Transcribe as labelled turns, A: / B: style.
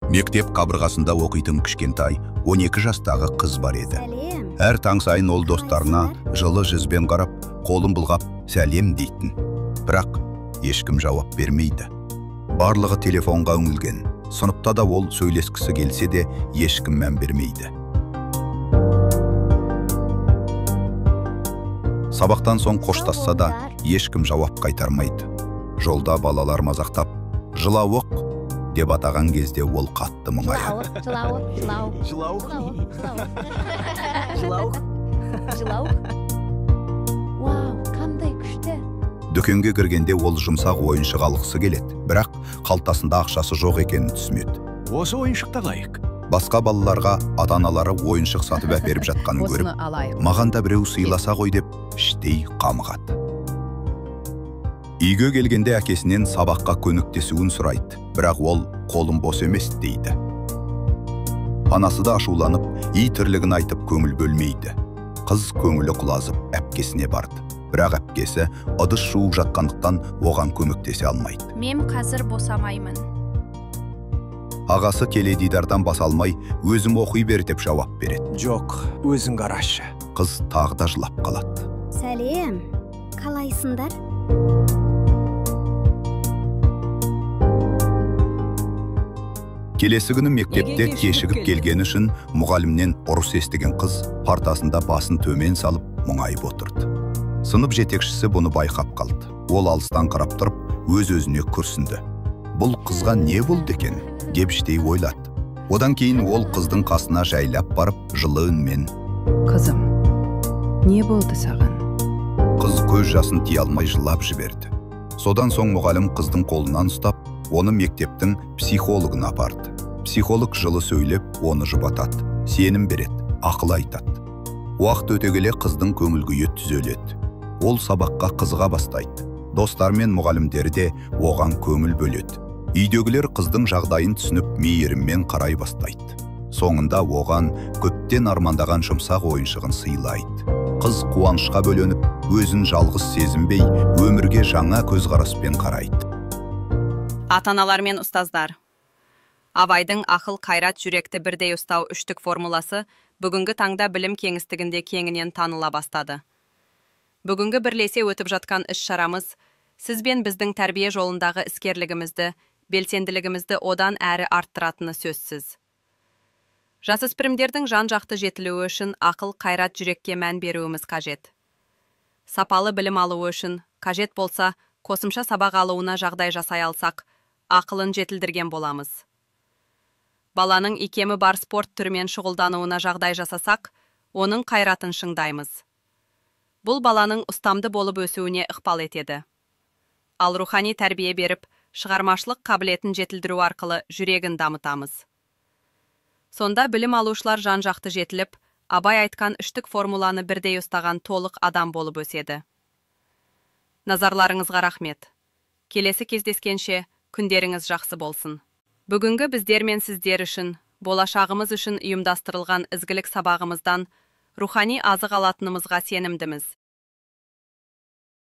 A: Мектеп қабырғасында оқитын кішкентай 12 жастағы қыз бар еді.
B: Сәлем.
A: Әр таң сайын ол достарына жылы жүзбен қарап, қолын бұлғап сәлем дейтін. Бірақ ешкім жауап бермейді. Барлығы телефонға үңілген. Сыныпта да ол сөйлескісі келсе де ешкім мән бермейді. Сабақтан соң қоштасса да ешкім жауап қайтармайды. Жолда балалар мазақтап, «Жылауық» деп атаған кезде ол қатты мұңаяды.
B: Жылауық, жылауық, жылауық.
C: Жылауық.
B: Жылауық.
C: Жылауық.
B: Жылауық.
D: Вау, қандай күшті!
A: Дүкенге кіргенде ол жұмсақ ойыншық алғысы келеді, бірақ қалтасында ақшасы жоқ екенін түсінеді.
C: Осы ойыншықты алайық.
A: Басқа балаларға ата-аналары ойыншық сатып әперіп жатқанын көріп,
E: Осыны алайық.
A: маған да біреу сыйласа ғой деп іштей қамығады. Үйге келгенде әкесінен сабаққа көмектесуін сұрайды, бірақ ол қолым бос емес дейді. Анасы да ашуланып, үй тірлігін айтып көңіл бөлмейді. Қыз көңілі құлазып әпкесіне барды. Бірақ әпкесі ыдыс жуып жатқандықтан оған көмектесе алмайды.
F: Мен қазір босамаймын.
A: Ағасы теледидардан бас алмай, өзім оқи бер деп жауап береді.
C: Жоқ, өзің қарашы.
A: Қыз тағы да жылап қалады.
B: Сәлем. Қалайсыңдар?
A: Келесі күні мектепте
E: Неге кешігіп
A: кешігіп
E: келдің?
A: келгені үшін мұғалімнен ұрыс естіген қыз партасында басын төмен салып мұңайып отырды. Сынып жетекшісі бұны байқап қалды. Ол алыстан қарап тұрып, өз-өзіне күрсінді. Бұл қызға не болды екен деп іштей ойлады. Одан кейін ол қыздың қасына жайлап барып, жылы үнмен:
E: Қызым, не болды саған?
A: Қыз көз жасын тия алмай жылап жіберді. Содан соң мұғалім қыздың қолынан ұстап, оны мектептің психологына апарды. Психолог жылы сөйлеп, оны жұбатады, сенім береді, ақыл айтады. Уақыт өте келе қыздың көңіл күйі түзеледі. Ол сабаққа қызыға бастайды. Достар мен мұғалімдері де оған көңіл бөледі. Үйдегілер қыздың жағдайын түсініп, мейіріммен қарай бастайды. Соңында оған көптен армандаған жұмсақ ойыншығын сыйлайды. Қыз қуанышқа бөленіп, өзін жалғыз сезінбей, өмірге жаңа көзқараспен қарайды.
G: Ата-аналар мен ұстаздар. Абайдың ақыл, қайрат, жүректі бірдей ұстау үштік формуласы бүгінгі таңда білім кеңістігінде кеңінен таныла бастады. Бүгінгі бірлесе өтіп жатқан іс-шарамыз сіз бен біздің тәрбие жолындағы іскерлігімізді, белсенділігімізді одан әрі арттыратыны сөзсіз. Жасөспірімдердің жан-жақты жетілуі үшін ақыл, қайрат, жүрекке мән беруіміз қажет. Сапалы білім алуы үшін қажет болса, қосымша сабақ алуына жағдай жасай алсақ, ақылын жетілдірген боламыз. Баланың икемі бар спорт түрімен шұғылдануына жағдай жасасақ, оның қайратын шыңдаймыз. Бұл баланың ұстамды болып өсуіне ықпал етеді. Ал рухани тәрбие беріп, шығармашылық қабілетін жетілдіру арқылы жүрегін дамытамыз. Сонда білім алушылар жан-жақты жетіліп, Абай айтқан үштік формуланы бірдей ұстаған толық адам болып өседі. Назарларыңызға рахмет. Келесі кездескенше күндеріңіз жақсы болсын. Бүгінгі біздер мен сіздер үшін, болашағымыз үшін ұйымдастырылған ізгілік сабағымыздан рухани азық алатынымызға сенімдіміз.